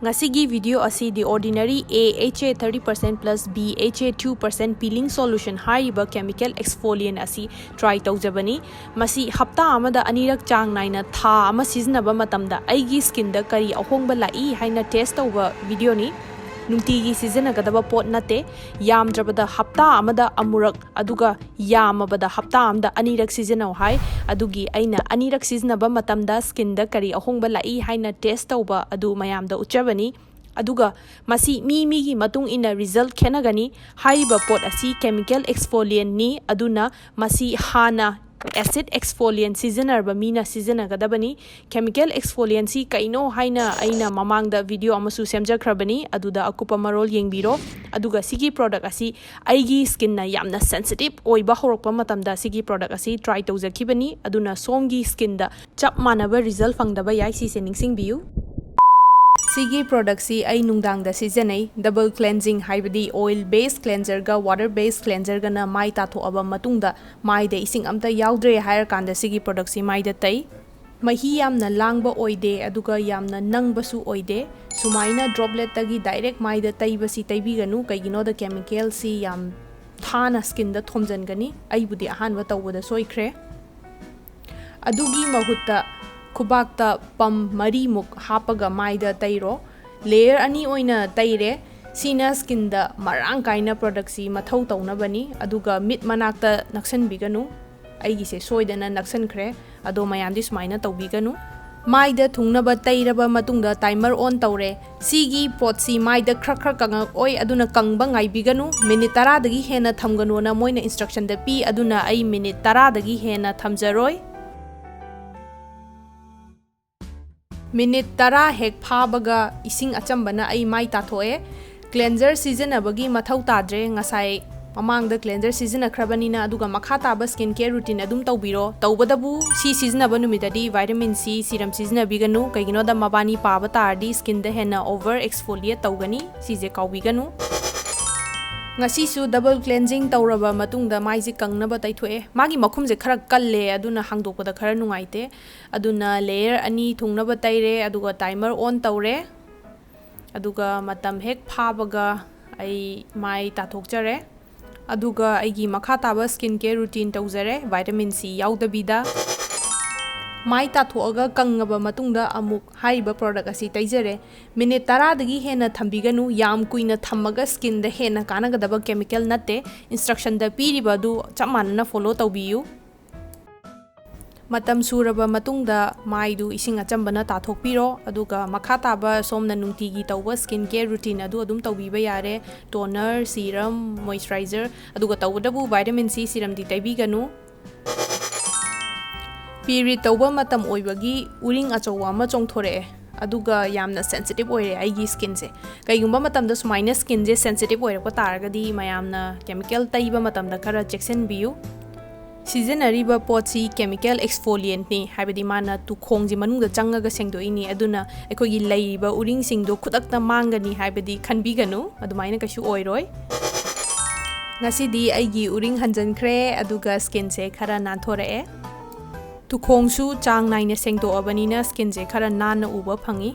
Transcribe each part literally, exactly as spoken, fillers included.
ꯉꯁꯤꯒꯤ video ꯑꯁꯤ The Ordinary A H A thirty percent plus B H A two percent peeling solution ꯍꯥꯏꯔꯤꯕ chemical exfoliant ꯑꯁꯤ try ꯇꯧꯖꯕꯅꯤ꯫ ꯃꯁꯤ ꯍꯞꯇꯥ ꯑꯃꯗ ꯑꯅꯤꯔꯛ ꯆꯥꯡ ꯅꯥꯏꯅ ꯊꯥ ꯑꯃ ꯁꯤꯖꯤꯟꯅꯕ ꯃꯇꯝꯗ ꯑꯩꯒꯤ skinꯗ ꯀꯔꯤ ꯑꯍꯣꯡꯕ ꯂꯥꯛꯏ ꯍꯥꯏꯅ test ꯇꯧꯕ videoꯅꯤ꯫ ꯅꯨꯡꯇꯤꯒꯤ ꯁꯤꯖꯤꯟꯅꯒꯗꯕ ꯄꯣꯠ ꯅꯠꯇꯦ꯫ ꯌꯥꯝꯗ꯭ꯔꯕꯗ ꯍꯞꯇꯥ ꯑꯃꯗ ꯑꯃꯨꯔꯛ, ꯑꯗꯨꯒ ꯌꯥꯝꯃꯕꯗ ꯍꯞꯇꯥ ꯑꯃꯗ ꯑꯅꯤꯔꯛ ꯁꯤꯖꯤꯟꯅꯧ ꯍꯥꯏ꯫ ꯑꯗꯨꯒꯤ ꯑꯩꯅ ꯑꯅꯤꯔꯛ ꯁꯤꯖꯤꯟꯅꯕ ꯃꯇꯝꯗ skinꯗ ꯀꯔꯤ ꯑꯍꯣꯡꯕ ꯂꯥꯛꯏ ꯍꯥꯏꯅ test ꯇꯧꯕ ꯑꯗꯨ ꯃꯌꯥꯝꯗ ꯎꯠꯆꯕꯅꯤ꯫ ꯑꯗꯨꯒ ꯃꯁꯤ ꯃꯤ ꯃꯤꯒꯤ ꯃꯇꯨꯡ ꯏꯟꯅ result ꯈꯦꯠꯅꯒꯅꯤ꯫ ꯍꯥꯏꯔꯤꯕ ꯄꯣꯠ ꯑꯁꯤ chemical exfoliantꯅꯤ, ꯑꯗꯨꯅ ꯃꯁꯤ ꯍꯥꯟꯅ acid exfoliant ꯁꯤꯖꯤꯟꯅꯔꯕ ꯃꯤꯅ ꯁꯤꯖꯤꯟꯅꯒꯗꯕꯅꯤ꯫ Chemical exfoliantꯁꯤ ꯀꯩꯅꯣ ꯍꯥꯏꯅ ꯑꯩꯅ ꯃꯃꯥꯡꯗ video ꯑꯃꯁꯨ ꯁꯦꯝꯖꯈ꯭ꯔꯕꯅꯤ, ꯑꯗꯨꯗ ꯑꯀꯨꯞꯄ ꯃꯔꯣꯜ ꯌꯦꯡꯕꯤꯔꯣ꯫ ꯑꯗꯨꯒ ꯁꯤꯒꯤ product ꯑꯁꯤ ꯑꯩꯒꯤ skinꯅ ꯌꯥꯝꯅ sensitive ꯑꯣꯏꯕ ꯍꯧꯔꯛꯄ ꯃꯇꯝꯗ ꯁꯤꯒꯤ product ꯑꯁꯤ try ꯇꯧꯖꯈꯤꯕꯅꯤ, ꯑꯗꯨꯅ ꯁꯣꯝꯒꯤ skinꯗ ꯆꯞ ꯃꯥꯟꯅꯕ result ꯐꯪꯗꯕ ꯌꯥꯏ, ꯁꯤꯁꯦ ꯅꯤꯡꯁꯤꯡꯕꯤꯌꯨ꯫ ꯁꯤꯒꯤ productꯁꯤ ꯑꯩ ꯅꯨꯡꯗꯥꯡꯗ ꯁꯤꯖꯤꯟꯅꯩ꯫ Double cleansing ꯍꯥꯏꯕꯗꯤ oil base cleanserꯒ water base cleanserꯒꯅ ꯃꯥꯏ ꯇꯥꯊꯣꯛꯑꯕ ꯃꯇꯨꯡꯗ ꯃꯥꯏꯗ ꯏꯁꯤꯡ ꯑꯝꯇ ꯌꯥꯎꯗ꯭ꯔꯦ ꯍꯥꯏꯔꯀꯥꯟꯗ ꯁꯤꯒꯤ productꯁꯤ ꯃꯥꯏꯗ ꯇꯩ꯫ ꯃꯍꯤ ꯌꯥꯝꯅ ꯂꯥꯡꯕ ꯑꯣꯏꯗꯦ, ꯑꯗꯨꯒ ꯌꯥꯝꯅ ꯅꯪꯕꯁꯨ ꯑꯣꯏꯗꯦ꯫ ꯁꯨꯃꯥꯏꯅ dropletꯇꯒꯤ direct ꯃꯥꯏꯗ ꯇꯩꯕꯁꯤ ꯇꯩꯕꯤꯒꯅꯨ, ꯀꯩꯒꯤꯅꯣꯗ chemicalꯁꯤ ꯌꯥꯝ ꯊꯥꯅ skinꯗ ꯊꯣꯝꯖꯤꯟꯒꯅꯤ꯫ ꯑꯩꯕꯨꯗꯤ ꯑꯍꯥꯟꯕ ꯇꯧꯕꯗ ꯁꯣꯏꯈ꯭ꯔꯦ꯫ ꯑꯗꯨꯒꯤ ꯃꯍꯨꯠꯇ ꯈꯨꯕꯥꯛꯇ pump ꯃꯔꯤꯃꯨꯛ ꯍꯥꯞꯄꯒ ꯃꯥꯏꯗ ꯇꯩꯔꯣ꯫ Layer ꯑꯅꯤ ꯑꯣꯏꯅ ꯇꯩꯔꯦ꯫ ꯁꯤꯅ skinꯗ ꯃꯔꯥꯡ ꯀꯥꯏꯅ productꯁꯤ ꯃꯊꯧ ꯇꯧꯅꯕꯅꯤ, ꯑꯗꯨꯒ ꯃꯤꯠ ꯃꯅꯥꯛꯇ ꯅꯛꯁꯟꯕꯤꯒꯅꯨ꯫ ꯑꯩꯒꯤꯁꯦ ꯁꯣꯏꯗꯅ ꯅꯛꯁꯟꯈ꯭ꯔꯦ, ꯑꯗꯣ ꯃꯌꯥꯝꯗꯤ ꯁꯨꯃꯥꯏꯅ ꯇꯧꯕꯤꯒꯅꯨ꯫ ꯃꯥꯏꯗ ꯊꯨꯡꯅꯕ ꯇꯩꯔꯕ ꯃꯇꯨꯡꯗ timer on ꯇꯧꯔꯦ꯫ ꯁꯤꯒꯤ ꯄꯣꯠꯁꯤ ꯃꯥꯏꯗ ꯈ꯭ꯔꯛ ꯈ꯭ꯔꯛ ꯀꯪꯉꯛꯑꯣꯏ, ꯑꯗꯨꯅ ꯀꯪꯕ ꯉꯥꯏꯕꯤꯒꯅꯨ꯫ Minute ꯇꯔꯥꯗꯒꯤ ꯍꯦꯟꯅ ꯊꯝꯒꯅꯣꯅ ꯃꯣꯏꯅ instructionꯗ ꯄꯤ, ꯑꯗꯨꯅ ꯑꯩ minute ꯇꯔꯥꯗꯒꯤ ꯍꯦꯟꯅ ꯊꯝꯖꯔꯣꯏ꯫ Minute ꯇꯔꯥ ꯍꯦꯛ ꯐꯥꯕꯒ ꯏꯁꯤꯡ ꯑꯆꯝꯕꯅ ꯑꯩ ꯃꯥꯏ ꯇꯥꯊꯣꯛꯑꯦ꯫ Cleanser ꯁꯤꯖꯤꯟꯅꯕꯒꯤ ꯃꯊꯧ ꯇꯥꯗ꯭ꯔꯦ, ꯉꯁꯥꯏ ꯃꯃꯥꯡꯗ cleanser ꯁꯤꯖꯤꯟꯅꯈ꯭ꯔꯕꯅꯤꯅ꯫ ꯑꯗꯨꯒ ꯃꯈꯥ ꯇꯥꯕ skin care routine ꯑꯗꯨꯝ ꯇꯧꯕꯤꯔꯣ꯫ ꯇꯧꯕꯗꯕꯨ ꯁꯤ ꯁꯤꯖꯤꯟꯅꯕ ꯅꯨꯃꯤꯠꯇꯗꯤ vitamin C serum ꯁꯤꯖꯤꯟꯅꯕꯤꯒꯅꯨ, ꯀꯩꯒꯤꯅꯣꯗ ꯃꯕꯥꯅꯤ ꯄꯥꯕ ꯇꯥꯔꯗꯤ skinꯗ ꯍꯦꯟꯅ over exfoliate ꯇꯧꯒꯅꯤ, ꯁꯤꯁꯦ ꯀꯥꯎꯕꯤꯒꯅꯨ꯫ ꯉꯁꯤꯁꯨ double cleansing ꯇꯧꯔꯕ ꯃꯇꯨꯡꯗ ꯃꯥꯏꯁꯦ ꯀꯪꯅꯕ ꯇꯩꯊꯣꯛꯑꯦ꯫ ꯃꯥꯒꯤ ꯃꯈꯨꯝꯁꯦ ꯈꯔ ꯀꯜꯂꯦ, ꯑꯗꯨꯅ ꯍꯥꯡꯗꯣꯛꯄꯗ ꯈꯔ ꯅꯨꯡꯉꯥꯏꯇꯦ꯫ ꯑꯗꯨꯅ layer ꯑꯅꯤ ꯊꯨꯡꯅꯕ ꯇꯩꯔꯦ, ꯑꯗꯨꯒ timer on ꯇꯧꯔꯦ꯫ ꯑꯗꯨꯒ ꯃꯇꯝ ꯍꯦꯛ ꯐꯥꯕꯒ ꯑꯩ ꯃꯥꯏ ꯇꯥꯊꯣꯛꯆꯔꯦ꯫ ꯑꯗꯨꯒ ꯑꯩꯒꯤ ꯃꯈꯥ ꯇꯥꯕ skin care routine ꯇꯧꯖꯔꯦ, vitamin C ꯌꯥꯎꯗꯕꯤꯗ꯫ ꯃꯥꯏ ꯇꯥꯊꯣꯛꯑꯒ ꯀꯪꯉꯕ ꯃꯇꯨꯡꯗ ꯑꯃꯨꯛ ꯍꯥꯏꯔꯤꯕ product ꯑꯁꯤ ꯇꯩꯖꯔꯦ꯫ Minute ꯇꯔꯥꯗꯒꯤ ꯍꯦꯟꯅ ꯊꯝꯕꯤꯒꯅꯨ, ꯌꯥꯝ ꯀꯨꯏꯅ ꯊꯝꯃꯒ skinꯗ ꯍꯦꯟꯅ ꯀꯥꯟꯅꯒꯗꯕ chemical ꯅꯠꯇꯦ꯫ Instructionꯗ ꯄꯤꯔꯤꯕ ꯑꯗꯨ ꯆꯞ ꯃꯥꯟꯅꯅ follow ꯇꯧꯕꯤꯌꯨ꯫ ꯃꯇꯝ ꯁꯨꯔꯕ ꯃꯇꯨꯡꯗ ꯃꯥꯏꯗꯨ ꯏꯁꯤꯡ ꯑꯆꯝꯕꯅ ꯇꯥꯊꯣꯛꯄꯤꯔꯣ, ꯑꯗꯨꯒ ꯃꯈꯥ ꯇꯥꯕ ꯁꯣꯝꯅ ꯅꯨꯡꯇꯤꯒꯤ ꯇꯧꯕ skin care routine ꯑꯗꯨ ꯑꯗꯨꯝ ꯇꯧꯕꯤꯕ ꯌꯥꯔꯦ꯫ Toner, serum, moisturizer, ꯑꯗꯨꯒ ꯇꯧꯕꯇꯕꯨ vitamin C serumꯗꯤ ꯇꯩꯕꯤꯒꯅꯨ꯫ Period ꯇꯧꯕ ꯃꯇꯝ ꯑꯣꯏꯕꯒꯤ ꯎꯔꯤꯡ ꯑꯆꯧꯕ ꯑꯃ ꯆꯣꯡꯊꯣꯔꯛꯑꯦ, ꯑꯗꯨꯒ ꯌꯥꯝꯅ sensitive ꯑꯣꯏꯔꯦ ꯑꯩꯒꯤ skinꯁꯦ꯫ ꯀꯩꯒꯨꯝꯕ ꯃꯇꯝꯗ ꯁꯨꯃꯥꯏꯅ skinꯁꯦ sensitive ꯑꯣꯏꯔꯛꯄ ꯇꯥꯔꯒꯗꯤ ꯃꯌꯥꯝꯅ chemical ꯇꯩꯕ ꯃꯇꯝꯗ ꯈꯔ ꯆꯦꯛꯁꯤꯟꯕꯤꯌꯨ꯫ ꯁꯤꯖꯤꯟꯅꯔꯤꯕ ꯄꯣꯠꯁꯤ chemical exfoliantꯅꯤ, ꯍꯥꯏꯕꯗꯤ ꯃꯥꯅ ꯇꯨꯈꯣꯡꯁꯤ ꯃꯅꯨꯡꯗ ꯆꯪꯉꯒ ꯁꯦꯡꯗꯣꯛꯏꯅꯤ, ꯑꯗꯨꯅ ꯑꯩꯈꯣꯏꯒꯤ ꯂꯩꯔꯤꯕ ꯎꯔꯤꯡꯁꯤꯡꯗꯣ ꯈꯨꯗꯛꯇ ꯃꯥꯡꯒꯅꯤ ꯍꯥꯏꯕꯗꯤ ꯈꯟꯕꯤꯒꯅꯨ, ꯑꯗꯨꯃꯥꯏꯅ ꯀꯩꯁꯨ ꯑꯣꯏꯔꯣꯏ꯫ ꯉꯁꯤꯗꯤ ꯑꯩꯒꯤ ꯎꯔꯤꯡ ꯍꯟꯖꯤꯟꯈ꯭ꯔꯦ, ꯑꯗꯨꯒ skinꯁꯦ ꯈꯔ ꯅꯥꯟꯊꯣꯔꯛꯑꯦ꯫ ꯇꯨꯈꯣꯡꯁꯨ ꯆꯥꯡ ꯅꯥꯏꯅ ꯁꯦꯡꯗꯣꯛꯑꯕꯅꯤꯅ skinꯁꯦ ꯈꯔ ꯅꯥꯟꯅ ꯎꯕ ꯐꯪꯉꯤ꯫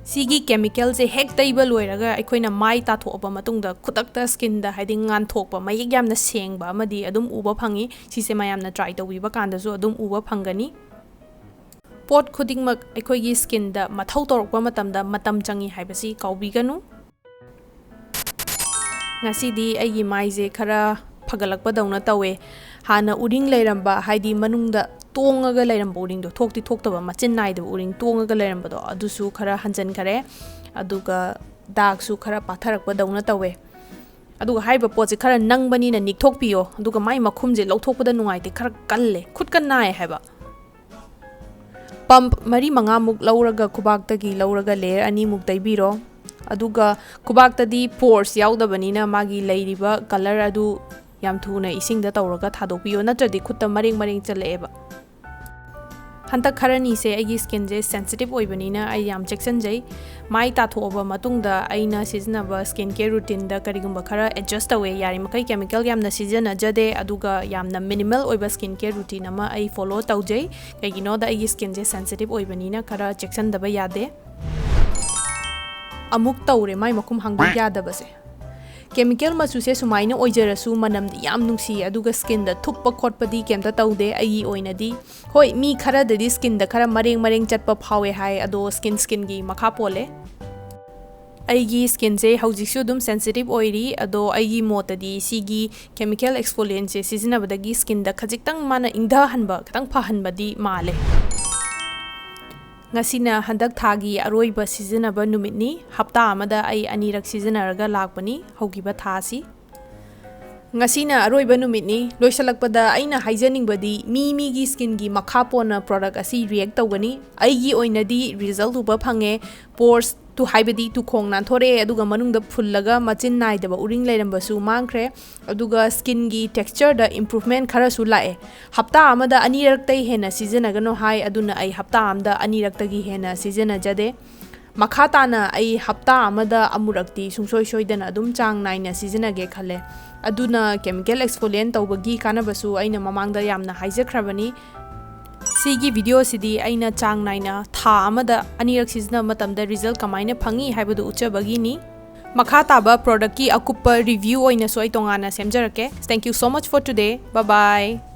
ꯁꯤꯒꯤ chemicalꯁꯦ ꯍꯦꯛ ꯇꯩꯕ ꯂꯣꯏꯔꯒ ꯑꯩꯈꯣꯏꯅ ꯃꯥꯏ ꯇꯥꯊꯣꯛꯑꯕ ꯃꯇꯨꯡꯗ ꯈꯨꯗꯛꯇ skinꯗ, ꯍꯥꯏꯗꯤ, ꯉꯥꯟꯊꯣꯛꯄ, ꯃꯌꯦꯛ ꯌꯥꯝꯅ ꯁꯦꯡꯕ ꯑꯃꯗꯤ ꯑꯗꯨꯝ ꯎꯕ ꯐꯪꯉꯤ꯫ ꯁꯤꯁꯦ ꯃꯌꯥꯝꯅ try ꯇꯧꯕꯤꯕ ꯀꯥꯟꯗꯁꯨ ꯑꯗꯨꯝ ꯎꯕ ꯐꯪꯒꯅꯤ꯫ ꯄꯣꯠ ꯈꯨꯗꯤꯡꯃꯛ ꯑꯩꯈꯣꯏꯒꯤ skinꯗ ꯃꯊꯧ ꯇꯧꯔꯛꯄ ꯃꯇꯝꯗ ꯃꯇꯝ ꯆꯪꯉꯤ ꯍꯥꯏꯕꯁꯤ ꯀꯥꯎꯕꯤꯒꯅꯨ꯫ ꯉꯁꯤꯗꯤ ꯑꯩꯒꯤ ꯃꯥꯏꯁꯦ ꯈꯔ ꯐꯒꯠꯂꯛꯄꯗꯧꯅ ꯇꯧꯋꯦ꯫ ꯍꯥꯟꯅ ꯎꯔꯤꯡ ꯂꯩꯔꯝꯕ, ꯍꯥꯏꯗꯤ ꯃꯅꯨꯡꯗ ꯇꯣꯡꯉꯒ ꯂꯩꯔꯝꯕ ꯎꯔꯤꯡꯗꯣ, ꯊꯣꯛꯇꯤ ꯊꯣꯛꯇꯕ, ꯃꯆꯤꯟ ꯅꯥꯏꯗꯕ ꯎꯔꯤꯡ ꯇꯣꯡꯉꯒ ꯂꯩꯔꯝꯕꯗꯣ, ꯑꯗꯨꯁꯨ ꯈꯔ ꯍꯟꯖꯤꯟꯈꯔꯦ꯫ ꯑꯗꯨꯒ ꯗꯥꯛꯁꯨ ꯈꯔ ꯄꯥꯊꯔꯛꯄꯗꯧꯅ ꯇꯧꯋꯦ꯫ ꯑꯗꯨꯒ ꯍꯥꯏꯔꯤꯕ ꯄꯣꯠꯁꯦ ꯈꯔ ꯅꯪꯕꯅꯤꯅ ꯅꯤꯛꯊꯣꯛꯄꯤꯌꯣ꯫ ꯑꯗꯨꯒ ꯃꯥꯏ ꯃꯈꯨꯝꯁꯦ ꯂꯧꯊꯣꯛꯄꯗ ꯅꯨꯡꯉꯥꯏꯇꯦ, ꯈꯔ ꯀꯜꯂꯦ, ꯈꯨꯠꯀ ꯅꯥꯏ ꯍꯥꯏꯕ꯫ Pump ꯃꯔꯤ ꯃꯉꯥꯃꯨꯛ ꯂꯧꯔꯒ, ꯈꯨꯕꯥꯛꯇꯒꯤ ꯂꯧꯔꯒ layer ꯑꯅꯤꯃꯨꯛ ꯇꯩꯕꯤꯔꯣ꯫ ꯑꯗꯨꯒ ꯈꯨꯕꯥꯛꯇꯗꯤ pores ꯌꯥꯎꯗꯕꯅꯤꯅ ꯃꯥꯒꯤ ꯂꯩꯔꯤꯕ colour ꯑꯗꯨ ꯌꯥꯝ ꯊꯨꯅ ꯏꯁꯤꯡꯗ ꯇꯧꯔꯒ ꯊꯥꯗꯣꯛꯄꯤꯌꯣ, ꯅꯠꯇ꯭ꯔꯗꯤ ꯈꯨꯠꯇ ꯃꯔꯦꯡ ꯃꯔꯦꯡ ꯆꯠꯂꯛꯑꯦꯕ꯫ ꯍꯟꯗꯛ ꯈꯔꯅꯤꯁꯦ ꯑꯩꯒꯤ skinꯁꯦ sensitive ꯑꯣꯏꯕꯅꯤꯅ ꯑꯩ ꯌꯥꯝ ꯆꯦꯛꯁꯤꯟꯖꯩ꯫ ꯃꯥꯏ ꯇꯥꯊꯣꯛꯑꯕ ꯃꯇꯨꯡꯗ ꯑꯩꯅ ꯁꯤꯖꯤꯟꯅꯕ skin care routineꯗ ꯀꯔꯤꯒꯨꯝꯕ ꯈꯔ adjust ꯇꯧꯋꯦ꯫ ꯌꯥꯔꯤꯃꯈꯩ chemical ꯌꯥꯝꯅ ꯁꯤꯖꯤꯟꯅꯖꯗꯦ, ꯑꯗꯨꯒ ꯌꯥꯝꯅ minimal ꯑꯣꯏꯕ skin care routine ꯑꯃ ꯑꯩ follow ꯇꯧꯖꯩ꯫ ꯀꯩꯒꯤꯅꯣꯗ ꯑꯩꯒꯤ skinꯁꯦ sensitive ꯑꯣꯏꯕꯅꯤꯅ ꯈꯔ ꯆꯦꯛꯁꯤꯟꯗꯕ ꯌꯥꯗꯦ꯫ ꯑꯃꯨꯛ ꯇꯧꯔꯦ ꯃꯥꯏ ꯃꯈꯨꯝ ꯍꯥꯡꯗꯣꯛ ꯌꯥꯗꯕꯁꯦ꯫ Chemical ꯃꯆꯨꯁꯦ ꯁꯨꯃꯥꯏꯅ ꯑꯣꯏꯖꯔꯁꯨ ꯃꯅꯝꯗꯤ ꯌꯥꯝ ꯅꯨꯡꯁꯤꯌꯦ, ꯑꯗꯨꯒ skinꯗ ꯊꯨꯞꯄ ꯈꯣꯠꯄꯗꯤ ꯀꯩꯝꯇ ꯇꯧꯗꯦ ꯑꯩꯒꯤ ꯑꯣꯏꯅꯗꯤ꯫ ꯍꯣꯏ, ꯃꯤ ꯈꯔꯗꯗꯤ skinꯗ ꯈꯔ ꯃꯔꯦꯡ ꯃꯔꯦꯡ ꯆꯠꯄ ꯐꯥꯎꯋꯦ ꯍꯥꯏ, ꯑꯗꯣ skin skinꯒꯤ ꯃꯈꯥ ꯄꯣꯜꯂꯦ꯫ ꯑꯩꯒꯤ skinꯁꯦ ꯍꯧꯖꯤꯛꯁꯨ ꯑꯗꯨꯝ sensitive ꯑꯣꯏꯔꯤ, ꯑꯗꯣ ꯑꯩꯒꯤ ꯃꯣꯠꯇꯗꯤ ꯁꯤꯒꯤ chemical exfoliantꯁꯦ ꯁꯤꯖꯤꯟꯅꯕꯗꯒꯤ skinꯗ ꯈꯖꯤꯛꯇꯪ ꯃꯥꯅ ꯏꯪꯊꯍꯟꯕ, ꯈꯤꯇꯪ ꯐꯍꯟꯕꯗꯤ ꯃꯥꯜꯂꯦ꯫ ꯉꯁꯤꯅ ꯍꯟꯗꯛ ꯊꯥꯒꯤ ꯑꯔꯣꯏꯕ ꯁꯤꯖꯤꯟꯅꯕ ꯅꯨꯃꯤꯠꯅꯤ꯫ ꯍꯞꯇꯥ ꯑꯃꯗ ꯑꯩ ꯑꯅꯤꯔꯛ ꯁꯤꯖꯤꯟꯅꯔꯒ ꯂꯥꯛꯄꯅꯤ ꯍꯧꯈꯤꯕ ꯊꯥꯁꯤ꯫ ꯉꯁꯤꯅ ꯑꯔꯣꯏꯕ ꯅꯨꯃꯤꯠꯅꯤ꯫ ꯂꯣꯏꯁꯤꯜꯂꯛꯄꯗ ꯑꯩꯅ ꯍꯥꯏꯖꯅꯤꯡꯕꯗꯤ ꯃꯤ ꯃꯤꯒꯤ skinꯒꯤ ꯃꯈꯥ ꯄꯣꯟꯅ product ꯑꯁꯤ react ꯇꯧꯒꯅꯤ꯫ ꯑꯩꯒꯤ ꯑꯣꯏꯅꯗꯤ result ꯎꯕ ꯐꯪꯉꯦ꯫ Pores ꯇꯨ, ꯍꯥꯏꯕꯗꯤ ꯇꯨꯈꯣꯡ ꯅꯥꯟꯊꯣꯔꯛꯑꯦ, ꯑꯗꯨꯒ ꯃꯅꯨꯡꯗ ꯐꯨꯜꯂꯒ ꯃꯆꯤꯟ ꯅꯥꯏꯗꯕ ꯎꯔꯤꯡ ꯂꯩꯔꯝꯕꯁꯨ ꯃꯥꯡꯈ꯭ꯔꯦ꯫ ꯑꯗꯨꯒ skinꯒꯤ textureꯗ improvement ꯈꯔꯁꯨ ꯂꯥꯛꯑꯦ꯫ ꯍꯞꯇꯥ ꯑꯃꯗ ꯑꯅꯤꯔꯛꯇꯩ ꯍꯦꯟꯅ ꯁꯤꯖꯤꯟꯅꯒꯅꯨ ꯍꯥꯏ, ꯑꯗꯨꯅ ꯑꯩ ꯍꯞꯇꯥ ꯑꯃꯗ ꯑꯅꯤꯔꯛꯇꯒꯤ ꯍꯦꯟꯅ ꯁꯤꯖꯤꯟꯅꯖꯗꯦ꯫ ꯃꯈꯥ ꯇꯥꯅ ꯑꯩ ꯍꯞꯇꯥ ꯑꯃꯗ ꯑꯃꯨꯔꯛꯇꯤ ꯁꯨꯡꯁꯣꯏ ꯁꯣꯏꯗꯅ ꯑꯗꯨꯝ ꯆꯥꯡ ꯅꯥꯏꯅ ꯁꯤꯖꯤꯟꯅꯒꯦ ꯈꯜꯂꯦ꯫ ꯑꯗꯨꯅ chemical exfoliant ꯇꯧꯕꯒꯤ ꯀꯥꯟꯅꯕꯁꯨ ꯑꯩꯅ ꯃꯃꯥꯡꯗ ꯌꯥꯝꯅ ꯍꯥꯏꯖꯈ꯭ꯔꯕꯅꯤ꯫ ꯁꯤꯒꯤ videoꯁꯤꯗꯤ ꯑꯩꯅ ꯆꯥꯡ ꯅꯥꯏꯅ ꯊꯥ ꯑꯃꯗ ꯑꯅꯤꯔꯛ ꯁꯤꯖꯤꯟꯅꯕ ꯃꯇꯝꯗ result ꯀꯃꯥꯏꯅ ꯐꯪꯉꯤ ꯍꯥꯏꯕꯗꯨ ꯎꯠꯆꯕꯒꯤꯅꯤ꯫ ꯃꯈꯥ ꯇꯥꯕ productꯀꯤ ꯑꯀꯨꯞꯄ review ꯑꯣꯏꯅꯁꯨ ꯑꯩ ꯇꯣꯉꯥꯟꯅ ꯁꯦꯝꯖꯔꯛꯀꯦ꯫ Thank you so much for today. Bye bye.